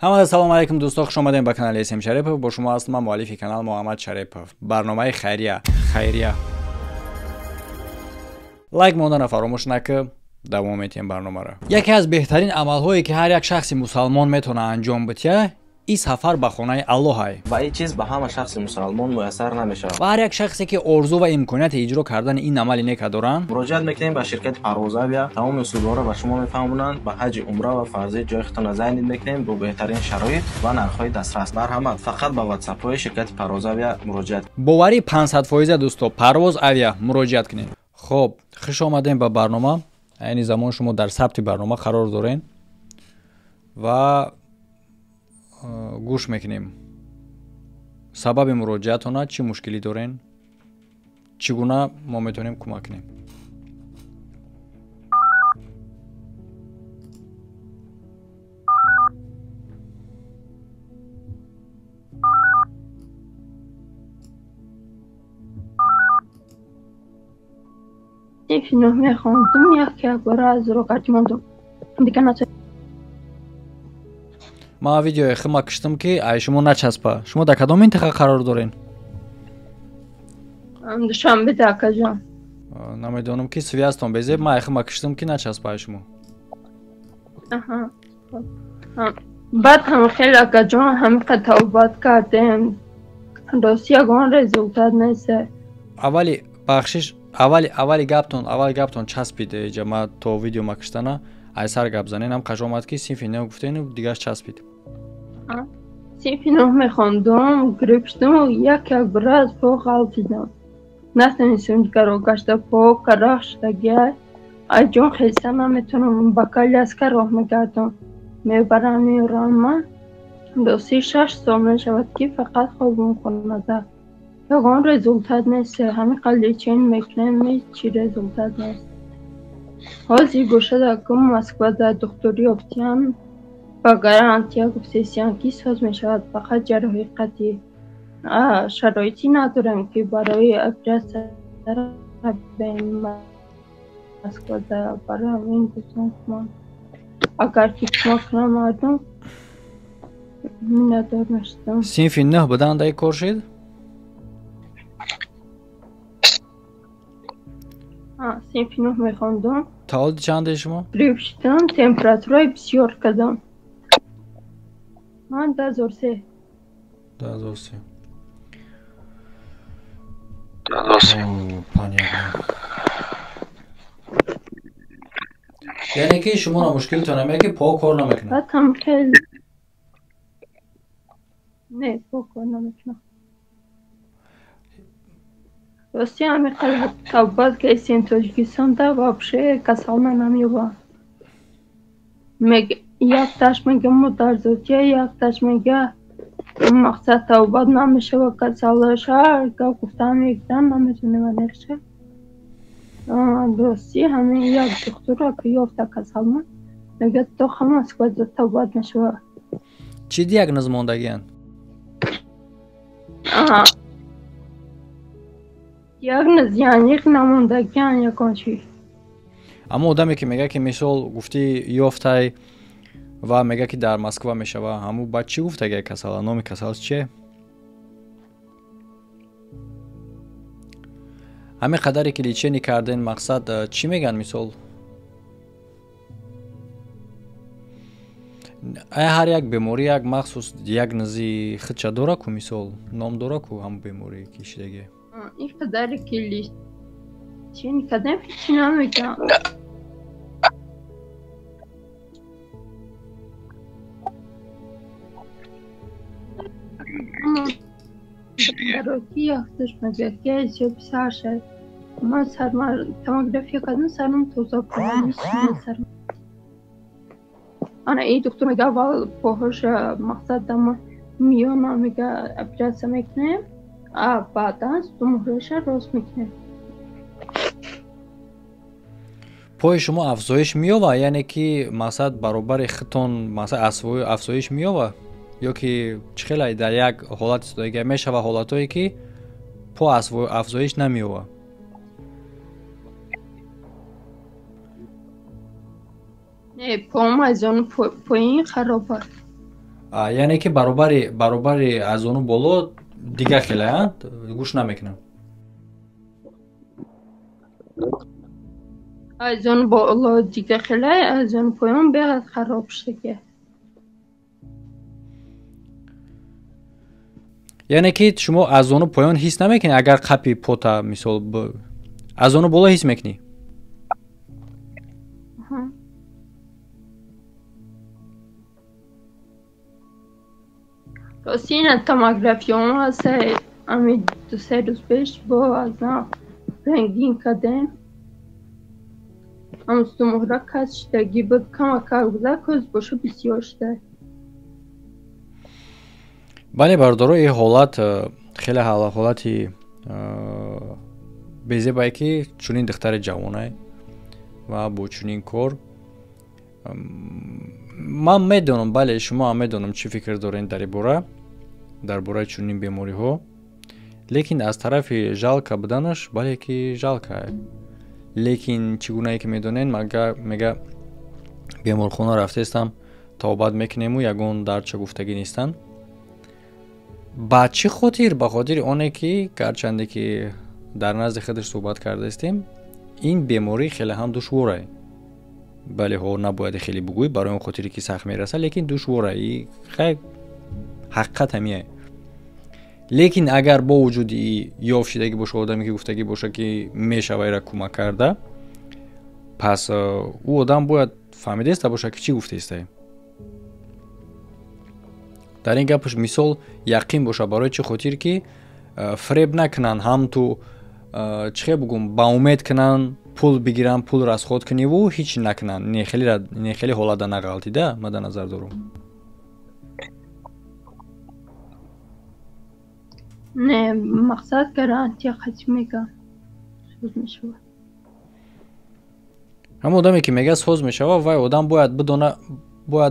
Ҳамада салом алейкум дӯсто, хуш омадем ба канали СМ Шарипов. Бо шумо ҳастам ман, муаллифи канал Муҳаммад Шарипов. Барномаи хайрия, хайрия. Лайк мондана фаромӯш накӣ. Давом метиҳем барномаро. Яке аз беҳтарин амалҳое ки ҳар як шахси мусалмон метавона анҷом бития, ин сафар ба хонаи Аллоҳай. Ва ин чиз ба ҳама шахси мусалмон муяссар намешавад. Ва ҳар як шахсе ки орзу ва имконияти иҷро кардани ин амали нека доранд, муроҷиат мекунем ба ширкати Парвоз Авиа. Тамоми усулҳоро ба шумо мефаҳмонанд. Ба ҳаҷи умра ва фарзӣ ҷои худтонро зайнид мекунем бо беҳтарин шароит ва нархҳои дастрас. Марҳамат, фақат ба ватсапҳои ширкати Парвоз Авиа муроҷиат. Боварӣ 500% дӯсто, Парвоз Авиа муроҷиат кунед. Хоб, хуш омадем ба барнома. Айни замон шумо дар сабти барнома қарор дорен ва гӯш мекунем. Сабаби муроҷиатона, чӣ мушкилӣ дорен, чӣ гуна мо метавонем кӯмак кунем. Синфи нӯҳ мехондум, як якбора аз рогарди мондум. Дигар на. Ман видеои хима киштам ки ай шумо начаспа. Шумо дар кадом минтақа қарор дорен? Душанбе, акаҷон. Намедонам ки связтон безеб, ман ай хима киштам ки начаспа ай шумо. Баъд ҳам хеле акаҷон ҳамиқа тавбат кардем. Рости ягон результат нест. Аввали бахшиш, аввали гаптон часпид иҷа, ма то видео ма киштана ай сар гап занен, ҳам қаш омад ки синфи нӯҳ гуфтену дигаш часпид. Синфи нӯҳ мехондум, грипп шудум, як якбора аз по ғалтидам. Натонистам дигарро гашта, по карах шудагиай. Ай ҷон хеста наметавонам, ба коляска роҳ мегардам. Мебарам, меорам ман. Рости 6 сол мешавад ки фақат хобам хонада. Ягон результат нест. Ҳамин қадр лечение мекунем, ҳеҷ чи результат нест. Ҳозир бошад акум Москвада духтури ёфтиям, ба гарантия гуфтесиям ки соз мешавад, фақат ҷарроҳии қатъӣ. Шароитӣ надорем ки барои оператсия равем Москвада. Барои ҳамин гуфтам ман агар ки кӯмак кунам мардум, миннатдор мешудам. Синфи нӯҳ будан дар кор шид? Синфи нӯҳ мехондум. Таваллуди чанде шумо? Грипп шудам, температураи бисёр кардам. Ман 2003. 2003. Понятно. Яъне ки шуморо мушкилтон ҳаме ки по кор намекунад? Баъд ҳам хеле не, по кор намекунад. Рости ҳамин қадр тавбат кардем Тоҷикистонда, вообще касална намеёбам. Якташ мега модарзодия, якташ мега мақсад тавбат намешава касалаш, ҳар гап гуфтан мегиран, наметонем анеқша. Рости ҳамин як духтура ки ёфта касалма, мега то ҳама Москвада тавбат мешава. Чӣ диагноз мондагиянд? Диагноз яъне намондагиян ягон чи. Аммо одаме ки мега ки мисол гуфтӣ ёфтай ва мега ки дар Москва мешава, ҳаму ба чӣ гуфтагия касала? Номи касал чие? Ҳамин қадаре ки лечение карден, мақсад чӣ мегӯянд мисол? Ай ҳар як беморӣ як махсус диагнози худша дора ку, мисол ном дора ку ҳамун беморие ки шидагие? Ин қадаре ки лечение кардем, ҳеҷ намегӯям. Барои якташ мегӯяд ки ҳисоби сар шад. Ман сарма томография кардам, сарам тоза буд, сарам. Ана ин духтур мега аввал поҳоша мақсад дама миёна мега оператсия мекунем, а баъдан сутунмуҳраша рост мекунем. Пои шумо афзоиш меёва, яъне ки мақсад баробари худтон мақсад афзоиш меёва? Ё ки чӣ хеле дар як ҳолат истодагия мешава ҳолатҳое ки по афзоиш намеёва? Не, поам аз он поин хароб аст. Яъне ки баробари аз ону боло дига хеле гӯш намекунам. Аз он боло дига хеле, аз он поён беҳад хароб шудагия. Яъне ки шумо аз ону поён ҳис намекунӣ, агар қапи пота мисол аз ону боло ҳис мекунӣ? Рости ина томографиям ҳаста, ами 2-3 рӯз пеш бо аз нав рентген кардем. Ам сумуҳра кас шудагӣ буд, камакак буда, коз боша бисёр шуда. Бале бародаро, ин ҳолат хеле ҳолати безебае ки чунин духтари ҷавонае ва бо чунин кор. Ман медонам, бале, шумо ҳам медонам чӣ фикр доред дар ин бора, дар бораи чунин бемориҳо, лекин аз тарафи жалка буданаш, бале ки жалка. Лекин чӣ гунае ки медонед, мега беморхона рафтестам, тавбат мекунему, ягон дардча гуфтагӣ нестанд. Ба чӣ хотир? Ба хотири оне ки гарчанде ки дар назди худаш суҳбат кардаистем, ин беморӣ хеле ҳам душворае. Бале, ҳо набояд хеле бугӯй, барои он хотире ки сахт мераса, лекин душвора. И хай ҳақиқат ҳамияе. Лекин агар бо вуҷуди ёфт шидагӣ боша, одаме ки гуфтагӣ боша ки мешава ира кӯмак карда, пас ӯ одам бояд фаҳмидаиста боша ки чӣ гуфтаистае. Дар ин гапаш мисол яқин боша, барои чӣ хотир ки фреб накунанд, ҳам ту чӣ хел бугум, ба умед кунанд, пул бигиранд, пул расход куниву ҳеч накунанд. Не хеле ҳолата нағалтида, ман дар назар дорам. Не, мақсад гарантия қатъ мегӯям, соз мешавад. Ҳамон одаме ки мегӯяд соз мешавад, вай одам бояд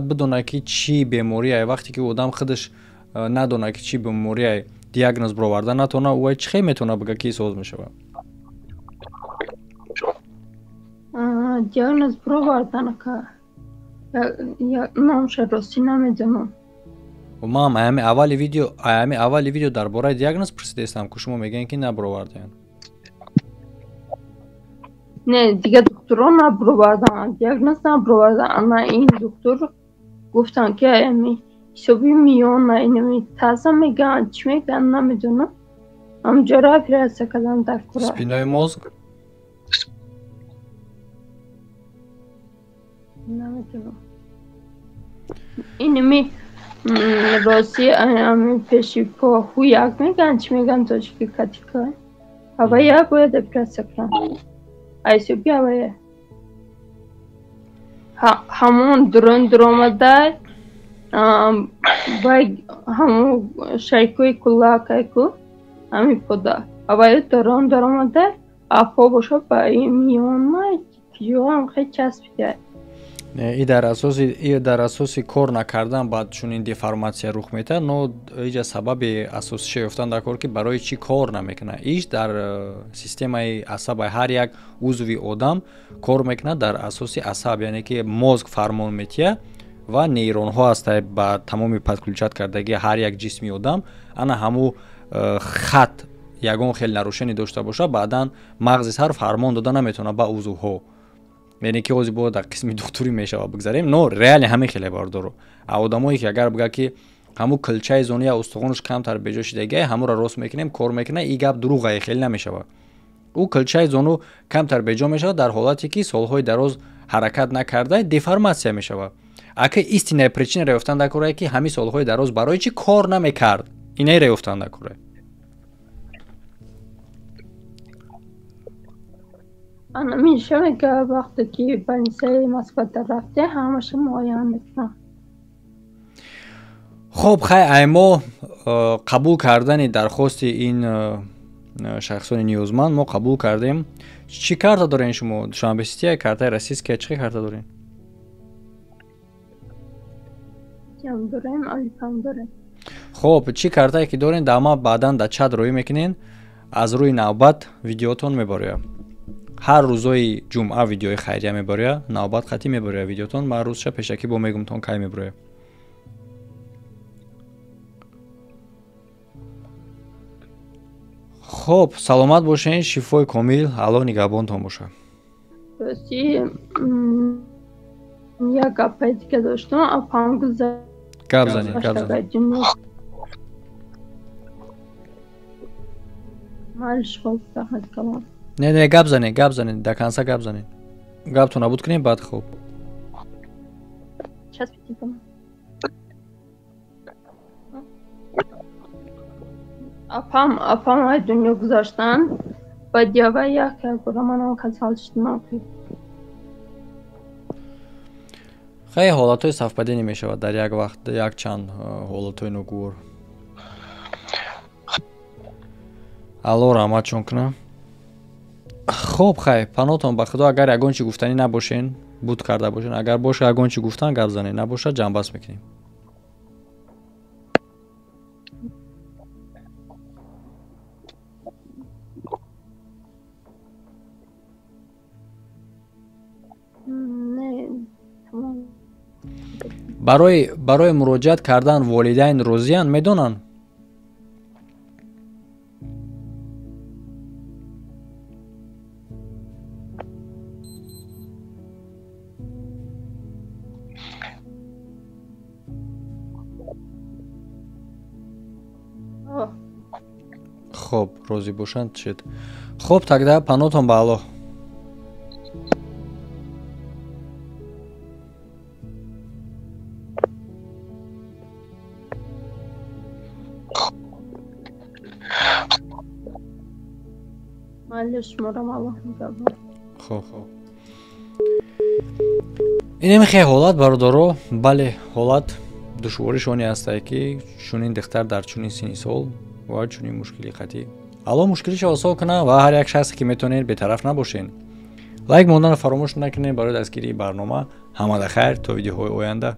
бидона ки чӣ беморие. Вақте ки одам худаш надона ки чӣ беморие, диагноз бароварда натавона, ӯ чӣ хел метавона бигӯяд ки соз мешавад? Диагноз бароварданака номша ростӣ намедонам. Ман аями аввали видео дар бораи диагноз пурсидаистам, ки шумо мегӯед ки набаровардаанд. Не, дига духтурон набароварданд, диагноз набароварданд. Ана ин духтур гуфтанд ки аями ҳисоби миёна, инами таза мегӯянд, чӣ мегӯянд намедонам. Ҳамҷоро оператсия кардам дар кура. Спинаи мозг? Намедонам. Инами рости ами пеши по ҳуяк мегӯянд, чӣ мегӯянд тоҷики катика. Ҳавая бояд оператсия кунам. Айсоби ҳавая. Ҳамон дурон дуромада вай ҳамон шайкои куллакайку ҳами пода. Ҳавая дурон дуромада, а по боша ба миёна киҷоам хеле часпида. И дар асоси кор накардан баъд чунин деформатсия рух метаҳад, но иҷа сабаби асосиша ёфтан дар кор ки барои чӣ кор намекунад. Иш дар системаи асаби ҳар як узви одам кор мекунад дар асоси асаб, яъне ки мозг фармон метиҳад ва нейронҳо ҳастанд ба тамоми подключат кардагии ҳар як ҷисми одам. Ана ҳамун хат ягон хел нарушение дошта бошад, баъдан мағзи сар фармон дода наметавонад ба узвҳо. Яъне ки ҳозир бояд дар қисми духтурӣ мешавад бигзарем, но реале ҳамин хеле бардоро. А одамое ки агар бигӯяд ки ҳамун килчаи зония устухонаш камтар беҷо шидагиа, ҳамонро рост мекунем, кор мекунад, и гап дурӯғае, хеле намешавад. Ӯ килчаи зону камтар беҷо мешавад дар ҳолате ки солҳои дароз ҳаракат накарда, деформатсия мешавад. Ака истинная причинаро ёфтан дар корае ки ҳамин солҳои дароз барои чӣ кор намекард, инаеро ёфтан дар корае. Ана меша мега вақте ки больницаи Москвада рафте, ҳамаша муояна мекунам. Хоб, хай, ай мо қабул кардани дархости ин шахсони ниёзманд мо қабул кардем. Чӣ карта дорен шумо? Душанбе Сития, картаи российская, чӣ карта дорен? Дорем, алифам дорем. Хоб, чӣ картае ки дорен, дама баъдан дар чат рӯй мекунен, аз рӯи навбат видеотон мебарояд. Ҳар рӯзои ҷумъа видеои хайрия мебарояд, навбат қатъӣ мебарояд видеотон. Ман рӯзша пешакӣ бо мегумтон кай мебарояд. Хоб, саломат бошен, шифои комил, Аллоҳ нигаҳбонтон боша. Рости, як гапаи дига доштам, апам гузашт. Гап занед, гап занед. Малиш, хоб, раҳмат калом. Не, не, гап занед, гап занед, до конца гап занед. Гаптон набуд кунем, баъд хоб. Апам ай дунё гузаштанд, баъд ява як як бора манам касал шудам. Хеле ҳолатҳои совпадение мешавад дар як вақт, якчанд ҳолатҳои ногувор. Алло раҳматшон кунам. Хоб, хай, паноҳтон ба Худо, агар ягон чи гуфтанӣ набошен, буд карда бошен, агар боша ягон чи гуфтан, гап занед, набошад ҷамъбаст мекунем. Барои муроҷиат кардан волидайн розиянд, медонанд? Хоб, розӣ бошанд шуд. Хоб, тогда паноҳтон ба Аллоҳ. Хоб, хоб. Инем хе ҳолат, бародаро, бале, ҳолат душвориш оне ҳастае, ки чунин духтар дар чунин синни сол ва чунин мушкили қатъӣ. Аллоҳ мушкилиша осон кунад ва ҳар як шахсе ки метавонед бетараф набошед. Лайк монданро фаромӯш накунед барои дастгирии барнома. Ҳамада хайр, то видеоҳои оянда.